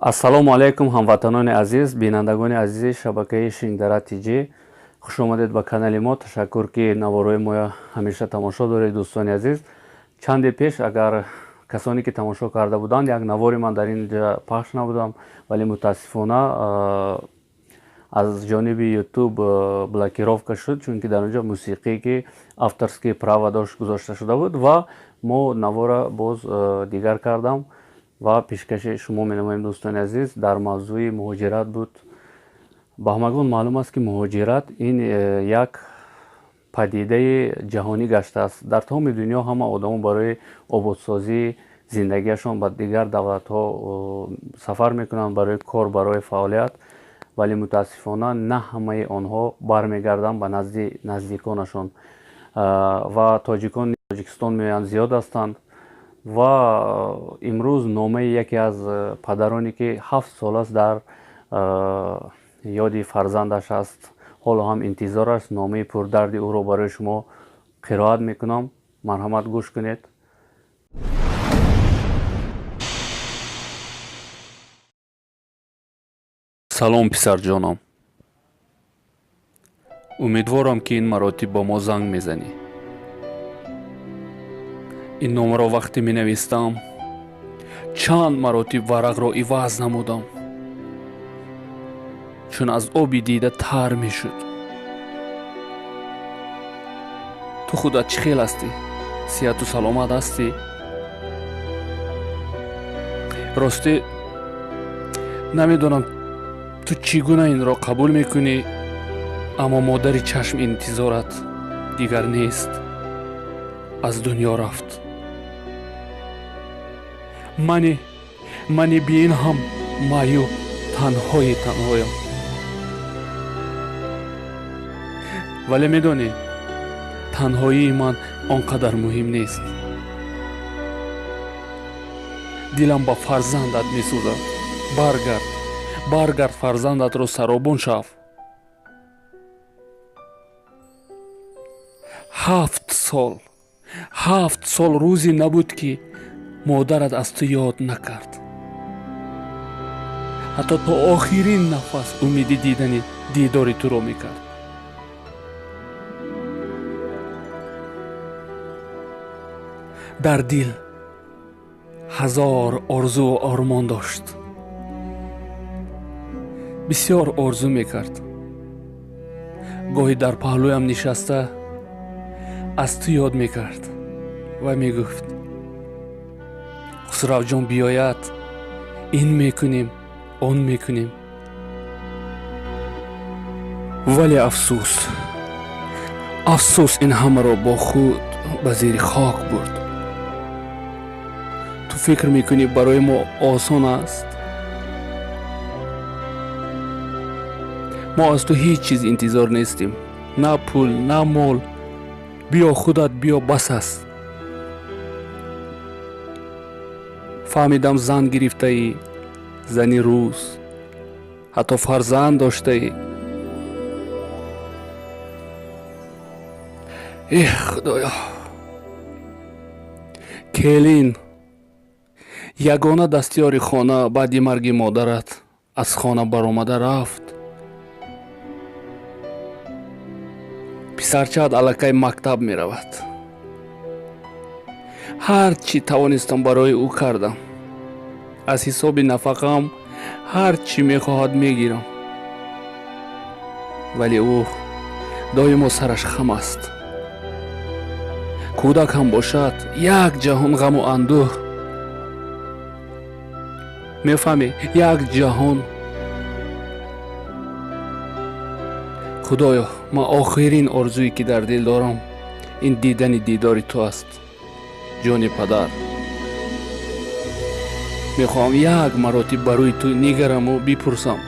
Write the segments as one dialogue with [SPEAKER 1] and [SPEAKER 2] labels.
[SPEAKER 1] Ассалому алайкум, ҳамватанони азиз, бинандагони азизи шабакаи Шингдара ТЖ. Хуш омадед ба канали мо. Ташаккур, ки наворҳои моя ҳамеша тамошо доред, дӯстони азиз. Чанде пеш, агар касоне ки тамошо карда буданд, як навори ман дар ин ҷа пахш набудам, вале мутаассифона аз ҷониби Ютуб блокировка шуд, чунки дар он ҷо мусиқие ки авторские права дошт гузошта шуда буд ва мо навора боз дигар кардам ва пешкаши шумо менамоем, дӯстони азиз. Дар мавзӯи муҳоҷират буд. Ба ҳамагон маълум аст, ки муҳоҷират ин як падидаи ҷаҳонӣ гаштааст. Дар тамоми дунё ҳама одамо барои ободсозии зиндагиашон ба дигар давлатҳо сафар мекунанд, барои кор, барои фаъолият, вале мутаассифона на ҳамаи онҳо бармегарданд ба назди наздиконашон. Ва тоҷикон Тоҷикистон меоянд, зиёд ҳастанд. Ва имрӯз номаи яке аз падароне, ки 7 сол аст дар ёди фарзандаш аст, ҳоло ҳам интизор аст, номаи пурдарди ӯро барои шумо қироат мекунам. Марҳамат, гӯш кунед. Салом, писарҷоном. Умедворам, ки ин маротиб ба мо занг мезанӣ. Ин номаро вақте менавистам, чанд маротиб варақро иваз намудам, чун аз оби дида тар мешуд. Ту худат чӣ хел ҳастӣ? Сиҳату саломат ҳастӣ? Ростӣ, намедонам, ту чӣ гуна инро қабул мекунӣ, аммо модари чашм интизорат дигар нест, аз дунё рафт. Мани биин ҳам маъюб, танҳои танҳоям. Вале медонӣ, танҳоии ман он қадар муҳим нест. Дилам ба фарзандат месӯзад. Баргард, баргард, фарзандатро саробон шав. 7 сол, 7 сол рӯзе набуд, ки модарат аз ту ёд накард. Ҳатто то охирин нафас умеди дидани дидори туро мекард. Дар дил ҳазор орзуву ормон дошт, бисёр орзу мекард. Гоҳе дар паҳлӯям нишаста аз ту ёд мекард ва мегуфт: «Хусравҷон биёяд, ин мекунем, он мекунем». Вале афсӯс, афсӯс, ин ҳамаро бо худ ба зери хок бурд. Ту фикр мекунӣ, барои мо осон аст? Мо аз ту ҳеҷ чиз интизор нестем, на пул, на мол. Биё, худат биё, бас аст. Фаҳмидам, зан гирифтаӣ, зани рӯс, ҳатто фарзанд доштаӣ. Эҳ, худоё! Келин, ягона дастёри хона, баъди марги модарат аз хона баромада рафт. Писарчаат аллакай мактаб меравад. Ҳар чӣ тавонистам, барои ӯ кардам. Аз ҳисоби нафақаам ҳар чӣ мехоҳад, мегирам, вале ӯ доимо сараш хам аст. Кӯдак ҳам бошад, як ҷаҳон ғаму андӯҳ, мефаҳмӣ, як ҷаҳон. Худоё, ман охирин орзуе, ки дар дил дорам, ин дидани дидори ту аст, ҷони падар. Мехоҳам як маротиб ба рӯи ту нигараму бипурсам: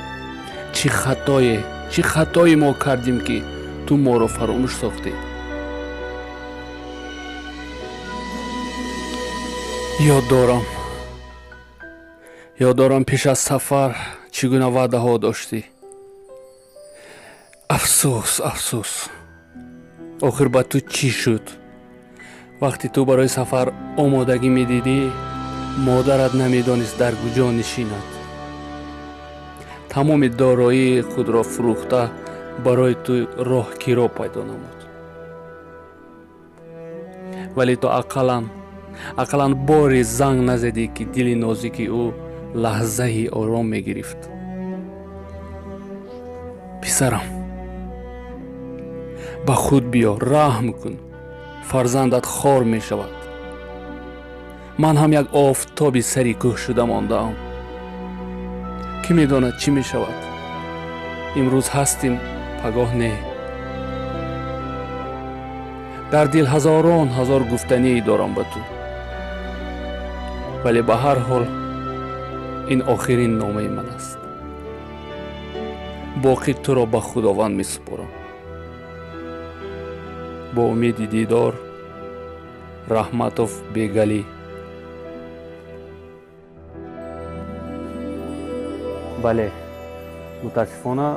[SPEAKER 1] чӣ хатое, чӣ хатое мо кардем, ки ту моро фаромӯш сохтӣ? Ёд дорам, ёд дорам, пеш аз сафар чӣ гуна ваъдаҳо доштӣ. Афсӯс, афсӯс, охир ба ту чӣ шуд? Вақте ту барои сафар омодагӣ медидӣ, модарат намедонист, дар куҷо нишинад. Тамоми дороии худро фурӯхта барои ту роҳкиро пайдо намуд. Вале ту ақаллан бори занг назадӣ, ки дили нозики ӯ лаҳзаи ором мегирифт. Писарам, ба худ биё, раҳм кун, фарзандат хор мешавад. Ман ҳам як офтоби сари кӯҳ шуда мондаам. Кӣ медонад, чӣ мешавад? Имрӯз ҳастим, пагоҳ не. Дар дил ҳазорон ҳазор гуфтанӣ дорам ба ту, вале ба ҳар ҳол ин охирин номаи ман аст. Боқӣ туро ба Худованд месупорам. Бо умеди дидор, Раҳматов Бегалӣ. Бале, мутаассифона,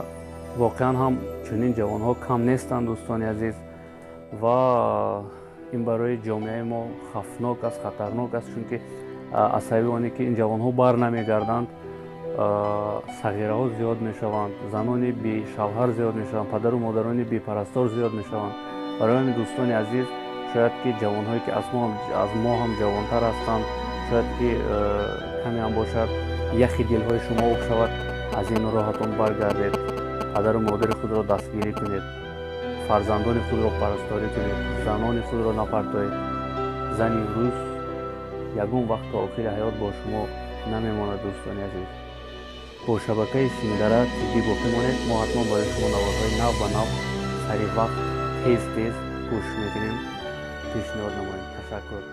[SPEAKER 1] воқеан ҳам чунин ҷавонҳо кам нестанд, дӯстони азиз, ва ин барои ҷомеаи мо хавфнок аст, хатарнок аст, чунки аз сабаби оне ки ин ҷавонҳо бар намегарданд, сағираҳо зиёд мешаванд, занони бешавҳар зиёд мешаванд, падару модарони бепарастор зиёд мешаванд. Барои ҳамин, дӯстони азиз, шояд ки ҷавонҳое ки аз мо ҳам ҷавонтар ҳастанд, шояд ки каме ҳам бошад яхи дилҳои шумо об шавад, аз ин роҳатон баргардед, падару модари худро дастгирӣ кунед, фарзандони худро парасторӣ кунед, занони худро напартоед. Зани рӯз ягон вақт то охири ҳаёт бо шумо намемонад, дӯстони азиз. Бо шабакаи Шиндара ТВ боқӣ монед. Мо ҳатман барои шумо наворҳои нав ба нав сари вақт тез тез кӯшиш мекунем пешниҳод намоем. Ташаккур.